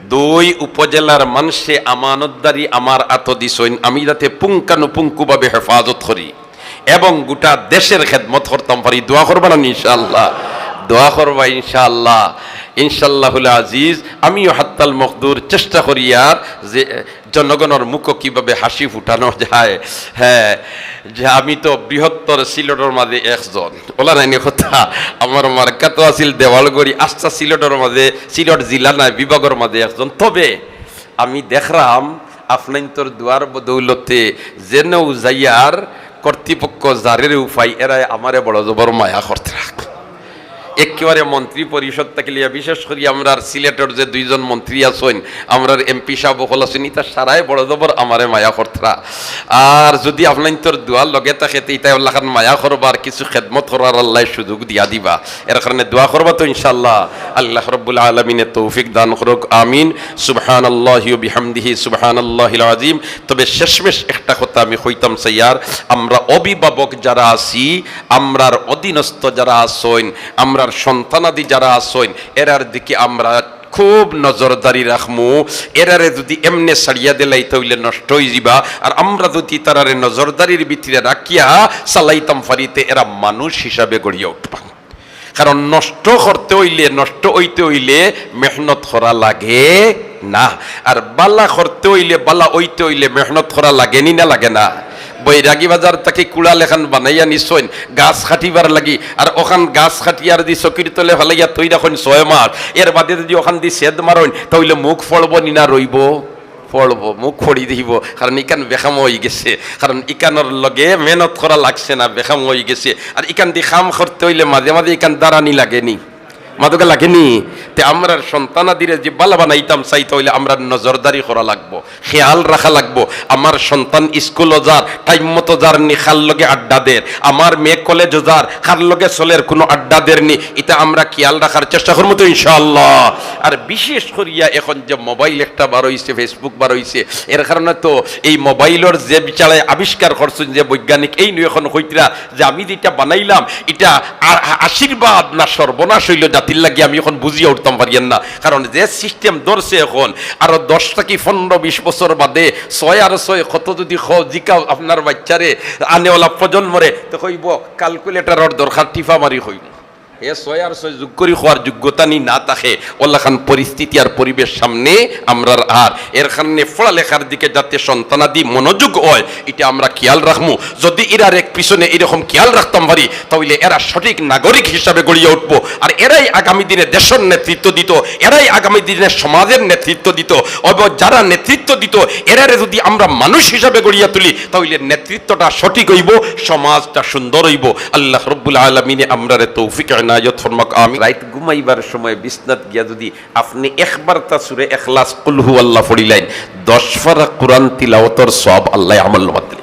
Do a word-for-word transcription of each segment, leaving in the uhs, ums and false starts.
দুই উপজেলার মানষে আমানতদারি আমার আতো দিছইন, আমি যাতে পুঙ্খানুপুঙ্খভাবে হেফাজত করি এবং গোটা দেশের খেদমত করতাম পারি। দোয়া করবা না নি ইনশাআল্লাহ? দোয়া করবা ইনশাআল্লাহ। ইনশাআল্লাহুল আজিজ, আমিও হাত্তাল মকদুর চেষ্টা করিয়ার যে জনগণর মুখো কিভাবে হাসি ফুটানো যায়। হ্যাঁ, যে আমি তো বৃহত্তর সিলেটর মাঝে একজন, অলা নায় নি কথা? আমার মার্কা তো আছিল দেওয়ালগড়ি, আস্তা সিলেটর মাঝে, সিলেট জেলা নায়, বিভাগর মাঝে একজন। তবে আমি দেখরাম, আপনাইন্তর দোয়ার বদৌলতে যেনেউ যাইয়ার, কর্তৃপক্ষ যারেরে উফাই, এরায় আমারে বড় জবর মায়া করতরা। একেবারে মন্ত্রী পরিষদ থাকি লইয়া, বিশেষ করি আমরার সিলেটর যে দুইজন মন্ত্রী আছইন, আমরার এমপি সাব অকল আছইন, ইতা সারায় বড় জবর আমারে মায়া করতরা। আর যুদি আপনাইন্তর দোয়ার লগে থাকে, তে ইতায় অলাখান মায়া করবার, কিছু খেদমত করার আল্লায় সুযোগ দিয়া দিবা। এর কারণে দোয়া করবা তো ইনশাআল্লাহ। আল্লাহ রাব্বুল আলামিনে তৌফিক দান করুক, আমিন। সুবহানাল্লাহি ওয়া বিহামদিহি, সুবহানাল্লাহিল আজিম। তবে শেষমেশ একটা কথা আমি কইতাম চাইয়ার, আমরা অভিভাবক যারা আছি, আমরার অধীনস্থ যারা আছইন, আমরার সন্তানাদি যারা আছইন, এরার দিকে আমরা খুব নজরদারি রাখমু। এরারে যুদি এমনে ছাড়িয়া দিলাই, তা অইলে নষ্ট অইযিবা। আর আমরা যুদি তারারে নজরদারির ভিতরে রাখিয়া চালাইতাম পারি, তে এরা মানুষ হিসাবে গড়িয়া উঠবা। কারণ নষ্ট করতে অইলে, নষ্ট অইতে অইলে মেহনত করা লাগে না, আর বালা করতে অইলে, বালা অইতে অইলে মেহনত করা লাগে নি না লাগে না? বৈরাগী বাজার থাকি কুড়াল এখান বানাইয়া নিছইন গাছ কাটিবার লাগি, আর অখান গাছ কাটিয়া যুদি চকির তলে ফালাইয়া থই রাখইন ছয় মাস, এর বাদে যুদি অখানদি ছেদ মারইন, তা অইলে মুখ ফড়বো নি না রইবো? ফড়বো, মুখ ফড়ি দিবো, কারণ ইখান বেকাম অইগেছে, কারণ ইখানর লগে মেহনত করা লাগছে না, বেকাম অইগেছে। আর ইখানদি কাম করতে অইলে মাঝে মাঝে ইখান দাঁড়ানি লাগে নি, মাতকা লাগে নি? তে আমরার সন্তানাদিরে যে বালা বানাইতাম চাই, তা অইলে আমরার নজরদারি করা লাগবো, খেয়াল রাখা লাগবো। আমার সন্তান স্কুলো যার, টাইম মতো যার নি, কার লগে আড্ডা দের, আমার মেয়ে কলেজো যার, কার লগে চলের, কুনু আড্ডা দের নি, ইতা আমরা খেয়াল রাখার চেষ্টা করমু তো ইনশাআল্লাহ। আর বিশেষ করিয়া এখন যে মোবাইল একটা বার অইছে, Facebook বার অইছে, এর কারণে তো এই মোবাইলর যে বিচারে আবিষ্কার করছইন যে বৈজ্ঞানিক, এইনু এখন কইতরা যে আমি যেটা বানাইলাম, ইটা আ-, আ-, আশীর্বাদ না সর্বনাশ অইলো জাতির লাগি, আমি এখন বুঝিয়া উঠতাম পারিয়ার না। কারণ যে সিস্টেম ধরছে এখন, আরো দশ থাকি পনরো বিশ বছর বাদে ছয় আর ছয় কত যুদি কও, জিকাও আপনার বাইচ্চারে, আনেওয়ালা প্রজন্মরে, তে কইবো, "ক্যালকুলেটরর দরকার, টিপা মারি কইমু।" হে ছয় আর ছয় যোগ করি কওয়ার যোগ্যতা নি না থাকে, অলাখান পরিস্থিতি আর পরিবেশ সামনে আমরার। আর এর কারণে পড়ালেখার দিকে যাতে সন্তানাদি মনোযোগ অয়, ইটা আমরা খেয়াল রাখমু। যুদি এরার এক পিছনে এরকম খেয়াল রাখতাম পারি, তা অইলে এরা সঠিক নাগরিক হিসাবে গড়িয়া উঠবো। আর এরাই আগামী দিনে দেশর নেতৃত্ব দিতো, এরাই আগামী দিনে সমাজের নেতৃত্ব দিতো। অব-, যারা নেতৃত্ব দিতো, এরারে যুদি আমরা মানুষ হিসাবে গড়িয়া তুলি, তা অইলে নেতৃত্বটা সঠিক অইবো, সমাজটা সুন্দর অইবো। আল্লাহ রাব্বুল আলামিনে আমরারে তৌফিক এনায়েত ফরমাউক, আমিন। রাইত ঘুমাইবার সময় বিছনাত গিয়া যুদি আপনে একবার তা সূরা ইখলাস, কুল হু আল্লাহ পড়িলাইন, দশ পারা কুরআন তিলাওয়াতর সওয়াব আল্লায় আমলনামাত দিলে।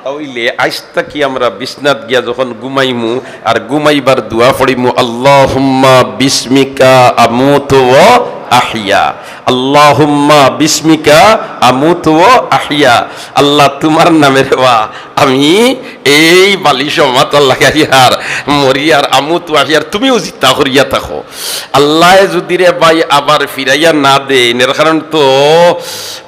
তা অইলে আইজ থাকি আমরা বিছনাত গিয়া যখন ঘুমাইমু আর ঘুমাইবার দোয়া পড়িমু, "আল্লাহুম্মা বিসমিকা আমুতু ওয়া আহইয়া, আল্লাহুম্মা বিসমিকা আমুতু ওয়া আহইয়া।" আল্লাহ, তুমার নামে রে বা আমি এই বালিশো মাথা লাগাইয়ার মরিয়ার, আমুতু ওয়া আহইয়ার, তুমিও জিতা করিয়া থাকো। আল্লায় যুদি রে ভাই আবার ফিরাইয়া না দেইন, এর কারণ তো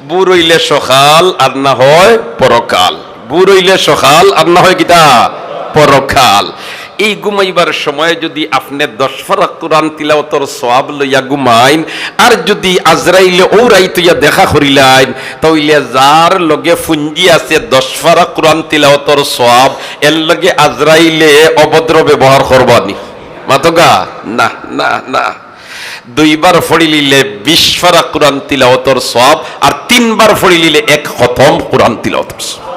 বুর অইলে সকাল আর না হয় পরকাল, বুর অইলে সকাল আর না হয় কিতা? পরকাল। এই ঘুমাইবার সময় যুদি আপনে দশ পারা কুরআন তিলাওয়াতর সওয়াব লইয়া ঘুমাইন, আর যুদি আজরাইলে অউ রাইত অইয়া দেখা করিলাইন, তা অইলে যার লগে পুঞ্জি আছে দশ পারা কুরআন তিলাওয়াতর সওয়াব, এর লগে আজরাইলে অভদ্র ব্যবহার করবা নি? মাতকা? না, না, না। দুইবার পড়িলিলে বিশ পারা কুরআন তিলাওয়াতর সওয়াব, আর তিনবার পড়িলিলে এক খতম কুরআন তিলাওয়াতর সওয়াব।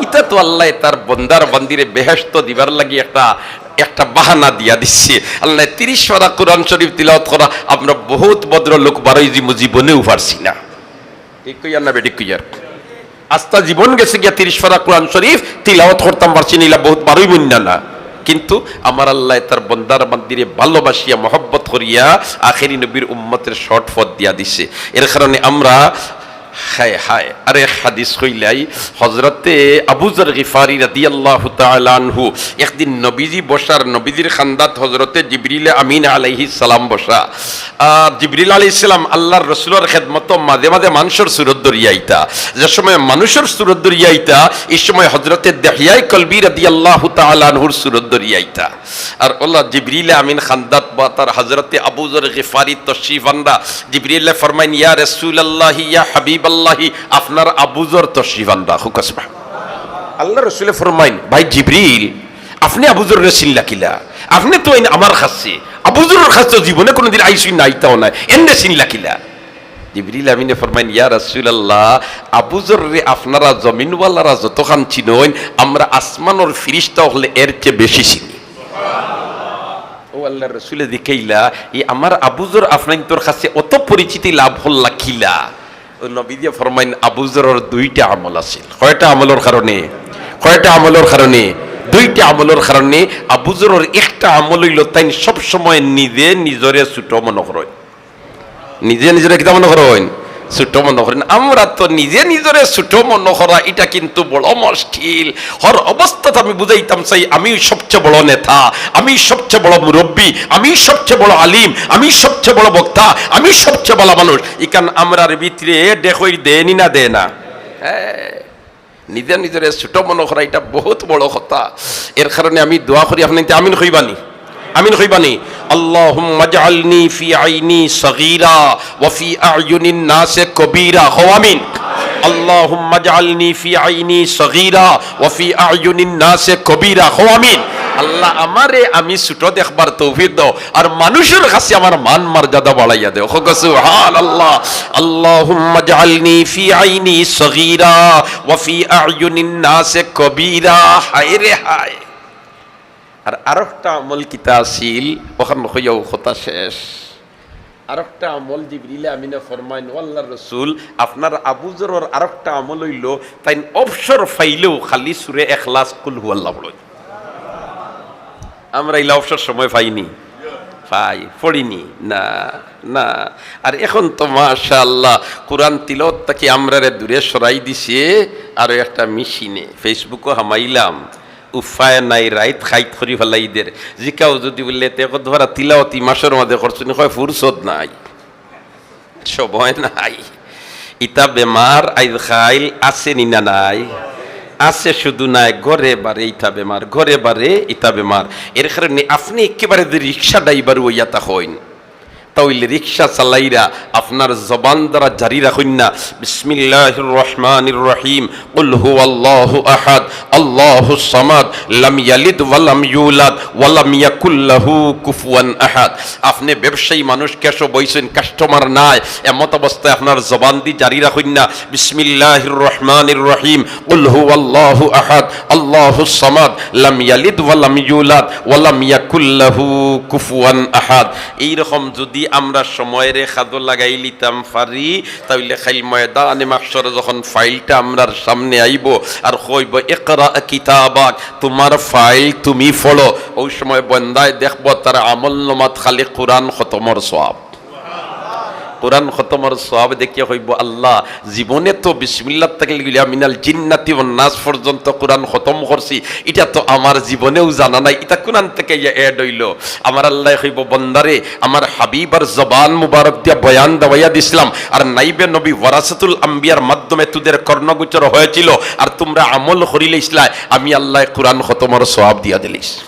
ইতা তো আল্লায় তার বন্দার বান্দিরে বেহেশত দিবার লাগি একটা, একটা বাহানা দিয়া দিছে। আল্লায় তিরিশ পারা কুরআন শরীফ তিলাওয়াত করা, আমরা বহুত ভদ্রলোক বারইজিমু, জীবনেও পারছি না। ঠিক কইয়ার না বেঠিক কইয়ার? আস্তা জীবন গেছে গিয়া তিরিশ পারা কুরআন শরীফ তিলাওয়াত করতাম পারছি না, ইলা বহুত বারইমু না। কিন্তু আমার আল্লায় তার বন্দার বান্দিরে ভালোবাসিয়া, মহব্বত করিয়া আখেরি নবীর উম্মতের শর্টফট দিয়া দিছে। এর কারণে আমরা হায় হায়, আরেক হাদিস কইলাই, হযরতে আবু যর গিফারি রাদিয়াল্লাহু তাআলা আনহু একদিন নবীজি বসার, নবীজির খান্দাত হযরতে জিবরিল আমিন আলাইহিস সালাম বসা। আর জিবরিল আলাইহিস সালাম আল্লাহর রসুলর খেদমতো মাঝে মাঝে মানুষর সুরত ধরিয়া আইতা। যে সময় মানুষর সুরত ধরিয়া আইতা, এই সময় হযরতে দিহয়ায়ে কলবি রাদিয়াল্লাহু তাআলা আনহুর সুরত ধরিয়া আইতা। আর অলা জিবরিল আমিন খান্দাত বওয়াত আর হযরতে আবু যর গিফারি তশরিফ আনরা। জিবরিলে ফরমাইন, "ইয়া রাসূলুল্লাহ, ইয়া হাবিবাল্লাহ, আপনার আবু যর তশরিফ আনরা।" কউক্কা সুবহান। আল্লাহর রসুলে ফরমাইন, "ভাই জিবরিল, আপনে আবু যররে চিনলা কিলা? আপনে তো আইন আমার কাছে, আবু যরর কাছে জীবনে কুনুদিন আইছইন না, আইতাও নায়, এনরে চিনলা কিলা?" জিবরিল আমিনে ফরমাইন, "ইয়া রাসূলুল্লাহ, আবু যররে আপনারা জমিনওয়ালারা যতখান চিনইন, আমরা আসমানর ফিরিস্তা অকলে এর চেয়ে বেশি চিনি।" অউ আল্লাহর রসুলে জিকাইলা, "ই আমার আবু যর আপনাইনতর কাছে অত পরিচিতি লাভ করলা কিলা?" অউ নবীজিয়ে ফরমাইন, "আবু যরর দুইটা আমল আছিল।" কয়টা আমলর কারণে? কয়টা আমলর কারণে? দুইটা আমলর কারণে। আবু যরর একটা আমল অইলো, তাইন সব সময় নিজে নিজরে ছোট মনো করইন। নিজে নিজরে কিতা মনো করইন? ছোট মনো করইন। আমরা তো নিজে নিজরে ছোট মনো করা, ইটা কিন্তু বড় মুশকিল। হর অবস্থাত আমি বুঝাইতাম চাই, আমি সবচেয়ে বড় নেতা, আমি সবচেয়ে বড় মুরব্বি, আমি সবচেয়ে বড় আলিম, আমি সবচেয়ে বড় বক্তা, আমি সবচেয়ে ভালা মানুষ। ইখান আমরার ভিতরে দেখইর দেয় নি না দেয় না? হ্যাঁ। নিজে নিজরে ছোট মনো করা, ইটা বহুত বড় কথা। এর কারণে আমি দোয়া করি, আপনাইনতে আমিন কইবানি? আমিন কইবানি? আল্লাহুম্মা জাআলনি ফি আইনি সগীরা ওয়া ফি আ'য়ুনিন নাসে কবীরা। কও আমিন। আল্লাহুম্মা জাআলনি ফি আইনি সগীরা ওয়া ফি আ'য়ুনিন নাসে কবীরা। কও আমিন। আল্লাহ, আমারে আমি ছোট দেখবার তৌফিক দেও। আর মানুষর কাছে আমার মান মর্যাদা বাড়াইয়া দেও। কউক্কা সুবহানাল্লাহ। আল্লাহুম্মা জাআলনি ফি আইনি সগীরা ওয়া ফি আ'য়ুনিন নাসে কবীরা। হায় রে হায়। আর আরেকটা আমল কিতা আছিল, অখান কইয়াউ কথা শেষ। আরেকটা আমল জিবরিলে আমিনে ফরমাইন, "ও আল্লাহর রসুল, আপনার আবু যরর আরেকটা আমল অইলো, তাইন অবসর পাইলেউ খালি সূরা ইখলাস, কুল হু আল্লাহ পড়ইন।" আমরা ইলা অবসর সময় পাইনি? পাই, পড়িনি? না, না। আর এখন তো মাশাআল্লাহ, কোরআন তিলাওয়াত থাকি আমরারে দূরে সরাই দিছে আরো একটা মেশিনে। Facebook-ও হামাইলাম, উপায় নাই, রাইত খাইত করি ফালাইদের। জিকাও যুদি বুলে, "তে কত ধরা তিলাওয়াত ই মাসর মাঝে করছনি?" কয়, "ফুরসত নাই।" সময় নাই। ইতা বেমার আইজ খাইল আছে নি না নাই? আছে, শুধু নাই, ঘরে বারে ইতা বেমার, ঘরে বারে ইতা বেমার। এর কারণে আপনে একেবারে যে রিক্সা ড্রাইভার অইয়া থাকইন, তা অইলে রিক্সা চালাইরা আপনার জবান দ্বারা জারি রাখইন না, বিসমিল্লাহির রহমানির রহিম, কুল হুয়াল্লাহু আহাদ, আল্লাহুস সামাদ, লাম ইয়ালিদ ওয়া লাম ইউলাদ, ওয়া লাম ইয়াকুল লাহু কুফুয়ান আহাদ। আপনে ব্যবসায়ী মানুষ, ক্যাশো বইছইন, কাস্টমার নাই, এমত অবস্থায় আপনার জবান দি জারি রাখইন না, বিসমিল্লাহির রহমানির রহিম, কুল হুয়াল্লাহু আহাদ, আল্লাহুস সামাদ, লাম ইয়ালিদ ওয়া লাম ইউলাদ, ওয়া লাম ইয়াকুল লাহু কুফুয়ান আহাদ। এইরকম যুদি আমরা সময়রে কাজো লাগাইলিতাম পারি, তা অইলে কাইল ময়দানে মাহশরে যখন ফাইলটা আমরার সামনে আইবো আর কইবো, "ইকরা কিতাবাক, তুমার ফাইল তুমি পড়ো", অউ সময় বন্দায় দেখবো তার আমলনামাত খালি কোরআন খতমর সওয়াব। কোরআন খতমর সওয়াব দেখিয়া কইবো, "আল্লাহ, জীবনে তো বিসমিল্লাহ থাকি লইয়া মিনাল জিন্নাতি ওয়ান নাস পর্যন্ত কোরআন খতম করছি, ইটা তো আমার জীবনেও জানা নাই, ইটা কুনান থাকি ইয়া add অইলো?" আমার আল্লায় কইবো, "বন্দারে, আমার হাবিবর জবান মুবারক দিয়া বয়ান দেওয়াইয়া দিছলাম, আর নাইবে নবী ওয়ারাসাতুল আম্বিয়ার মাধ্যমে তুদের কর্ণগোচর হয়েছিল, আর তুমরা আমল করিলাইছলায়, আমি আল্লায় কোরআন খতমর সওয়াব দিয়া দিলিছি।"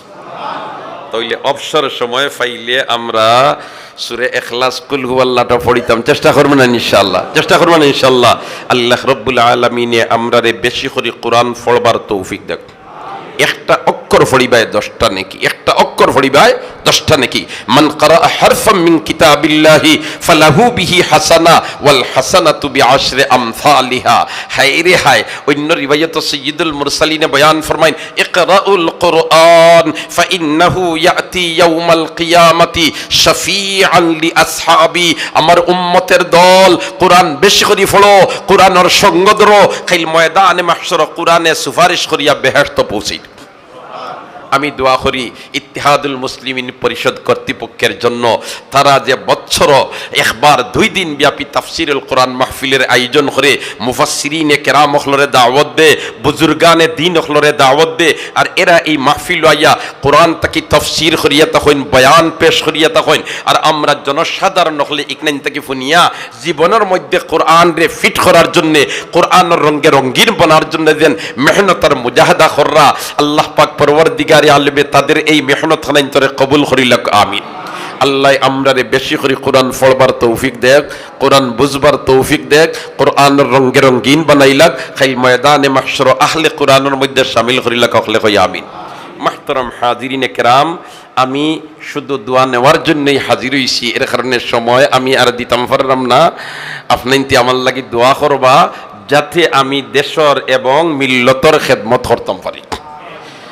তা অইলে অবসর সময় পাইলে আমরা সূরা ইখলাস, কুল হুয়াল্লাহটা পড়িতাম, চেষ্টা করমু না ইনশাআল্লাহ? চেষ্টা করমু না ইনশাআল্লাহ? আল্লাহ রব্বুল আলামিনে আমরারে বেশি করি কোরআন পড়বার তৌফিক দেউক। একটা অক্ষর পড়িবায় দশটা নেকি, একটা অক্ষর পড়িবায় দশটা নেকি। মান ক্বারাআ হারফাম মিন কিতাবিল্লাহি ফালাহু বিহি হাসানা ওয়াল হাসানাতু বিআশরি আমসালিহা। হায় রে হায়, অন্য রিওয়ায়াত সাইয়্যিদুল মুরসালিনে বয়ান ফরমাইন, "ইকরাউল কুরআন ফাইন্নাহু ইয়াতি ইয়াউমাল কিয়ামাতি শাফিআন লিআসহাবি।" আমার উম্মতের দল, কোরআন বেশি করি পড়ো, কোরআনর সঙ্গ ধরো, কাইল ময়দানে মাহশর কোরআনে সুপারিশ করিয়া বেহেশত পৌঁছাইত। আমি দোয়া করি ইত্তেহাদুল মুসলিমিন পরিষদ কর্তৃপক্ষের জন্য, তারা যে বছরো একবার দুই দিন ব্যাপী তাফসিরুল কোরআন মাহফিলের আয়োজন করে, মুফাসসিরিনে কেরাম অকলরে দাওয়াত দে, বুজুর্গানে দিন অকলরে দাওয়াত দে, আর এরা এই মাহফিল আইয়া কোরআন থাকি তাফসির করিয়া থাকইন, বয়ান পেশ করিয়া থাকইন, আর আমরা জনসাধারণ অকলে ইকনাইন থাকি হুনিয়া জীবনর মধ্যে কোরআনরে ফিট করার জন্যে, কোরআনর রঙে রঙিন বানার জন্যে যেন মেহনত আর মুজাহাদা কররা, আল্লাহ পাক পরওয়ারদিগারে আলমে তাদের এই মেহনত খানাইন্তরে কবুল করিলাক, আমিন। আল্লায় আমরারে বেশি করি কোরআন পড়বার তৌফিক দেখ, কোরআন বুঝবার তৌফিক দেখ, কোরআনর রঙে রঙিন বানাইলাক, কাইল ময়দানে মাহশর আহলে কোরআনর মধ্যে শামিল করিলাক, অকলে কই আমিন। মুহতারাম হাজিরিনে কেরাম, আমি শুধু দোয়া নেওয়ার জন্যই হাজির হইছি, এর কারণে সময় আমি আর দিতাম পারলাম না। আপনাইন্তে আমার লাগি দোয়া করবা, যাতে আমি দেশর এবং মিল্লতর খেদমত করতাম পারি।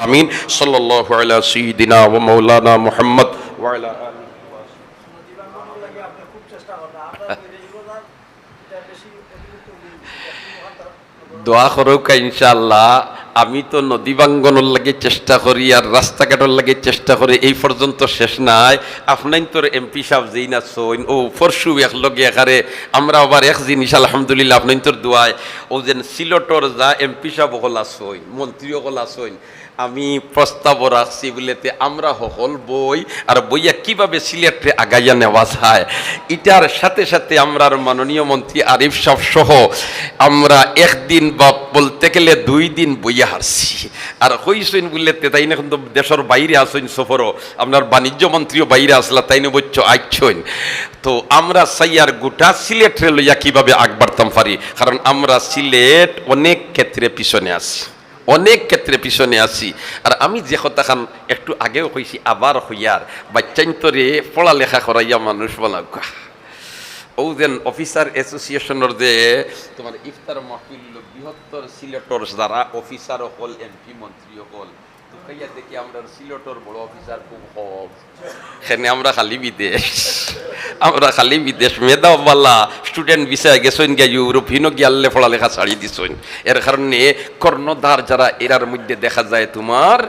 আমিন। সাল্লাল্লাহু আলা সাইয়্যিদিনা ওয়া মাওলানা মুহাম্মদ ওয়া আলা আলিহি ওয়া দোয়া করউক্কা ইনশাআল্লাহ। আমি তো নদী ভাঙ্গনর লাগি চেষ্টা করি আর রাস্তাঘাটর লাগি চেষ্টা করি, এই পর্যন্ত শেষ নাই। আপনাইন্তর এমপি সাব যেইন আছইন, অউ পরশু একলগে একারে আমরা আবার এক জিনিস আলহামদুলিল্লাহ আপনাইন্তর দোয়ায়, অউ যেন সিলেটর যা এমপি সাব অকল আছইন, মন্ত্রী অকল আছইন, আমি প্রস্তাবও রাখছি বুলেতে আমরা হকল বই আর বইয়া কিভাবে সিলেটরে আগাইয়া নেওয়া যায়, ইটার সাথে সাথে আমরার মাননীয় মন্ত্রী আরিফ সাব সহ আমরা একদিন বা বলতে গেলে দুই দিন বইয়া হারছি। আর কইছইন বুলেতে তাইন এখন তো দেশর বাইরে আছইন সফরও, আমরার বাণিজ্য মন্ত্রীও বাইরে আছলা, তাইন অবশ্য আইছইন। তো আমরা চাইয়ার গোটা সিলেটরে লইয়া কিভাবে আগবাড়তাম পারি, কারণ আমরা সিলেট অনেক ক্ষেত্রে পিছনে আছি। অনেক ক্ষেত্রে পিছনে আছি। আর আমি যে কথাখান একটু আগেও কইছি, আবার কইয়ার, বাচ্চাইন্তরে পড়ালেখা করাইয়া মানুষ বানাউক্কা। অউ যেন অফিসার অ্যাসোসিয়েশনর যে তোমার ইফতার মাহফিল অইলো, বৃহত্তর সিলেটর যারা অফিসার অকল, এমপি মন্ত্রী অকল, তুকাইয়া দেখি আমরার সিলেটর বড় অফিসার খুব কম। কেনে আমরা খালি বিদেশ, আমরা খালি বিদেশ। মেধাও বালা, স্টুডেন্ট ভিসায় গেছইন গিয়া ইউরোপ, হিনো গিয়া আল্লে পড়ালেখা ছাড়ি দিছইন। এর কারণে কর্ণধার যারা, এরার মধ্যে দেখা যায় তোমার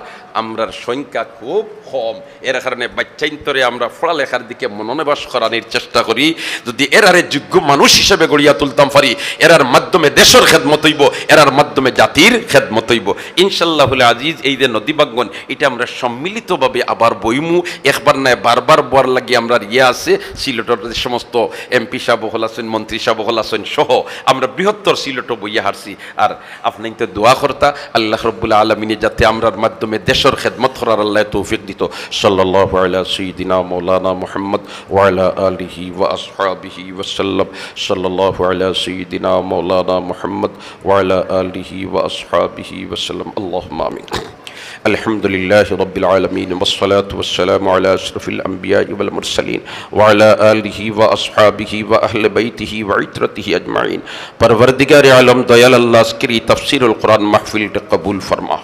আমরার সংখ্যা খুব কম। এর কারণে বাচ্চাইন্তরে আমরা পড়ালেখার দিকে মনোনিবেশ করানির চেষ্টা করি। যদি এরারে যোগ্য মানুষ হিসেবে গড়িয়া তুলতাম পারি, এরার মাধ্যমে দেশর খেদমত অইবো, এরার মাধ্যমে জাতির খেদমত অইবো। ইনশাআল্লাহুল আজিজ, এই যে নদী ভাঙ্গন, ইটা আমরা সম্মিলিতভাবে আবার বইমু। একবার নায়, বারবার বওয়ার লাগি আমরার ইয়ে আছে, সিলেটর যে সমস্ত এমপি সাব অকল আছইন, মন্ত্রী সাব অকল আছইন সহ আমরা বৃহত্তর সিলেটও বইয়া হারছি। আর আপনাইন্তে দোয়া করতা, আল্লাহ রব্বুল আলামিনে যাতে আমরার মাধ্যমে দেশর খেদমত করার আল্লায় তৌফিক দিত। সাল্লাল্লাহু আলা সাইয়্যিদিনা মাওলানা মুহাম্মদ ওয়া আলা আলিহি ওয়া আসহাবিহি ওয়া সাল্লাম। সাল্লাল্লাহু আলা সাইয়্যিদিনা মাওলানা মুহাম্মদ ওয়া আলা আলিহি ওয়া আসহাবিহি ওয়া সাল্লাম। আল্লাহুম্মা আমিন। الحمد لله رب العالمين، والصلاة والسلام على أشرف الأنبياء والمرسلين، وعلى آله وأصحابه وأهل بيته وعترته أجمعين। পরওয়ারদিগারে আলম, দয়াল আল্লাহ, আজকের এই তাফসিরুল কোরআন মাহফিলটা কবুল ফরমাও।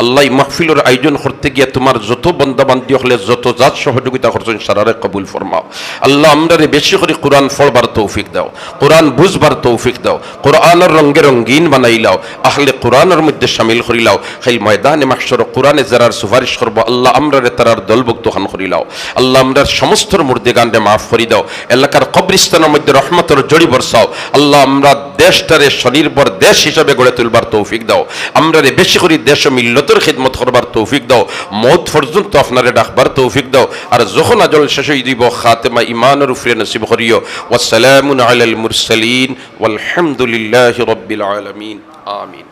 আল্লাহ, এই মাহফিলর আয়োজন করতে গিয়া তোমার যত বান্দা বান্দি অকলে যত জাত সহযোগিতা করছইন, সারারে কবুল ফরমাও। আল্লাহ, আমরারে বেশি করি কোরআন পড়বার তৌফিক দাও, কোরআন বুঝবার তৌফিক দাও, কোরআনর রঙে রঙিন বানাইলাও, আহলে কোরআনর মধ্যে শামিল করিলাও। কাইল ময়দানে মাহশর কোরআনে যারার সুপারিশ করবো, আল্লাহ, আমরারে তারার দলভুক্ত খান করিলাও। আল্লাহ, আমরার সমস্তর মুর্দেগানরে মাফ করি দাও। এলাকার কবরিস্তানর মধ্যে রহমতর জড়ি বরসাও। আল্লাহ, আমরা দেশটারে স্বনির্ভর দেশ হিসাবে গড়ে তুলবার তৌফিক দাও। আমরারে বেশি করি দেশ ও মিল্লতর খিদমত করবার তৌফিক দাও। মউত পর্যন্ত আপনারে ডাকবার তৌফিক দাও। আর যখন আজল শেষ অই দিব, খাতেমা ইমানর উপরে নসিব করিও। ওয়াসসালামুন আলাল মুরসালিন, ওয়ালহামদুলিল্লাহি রাব্বিল আলামিন। আমিন।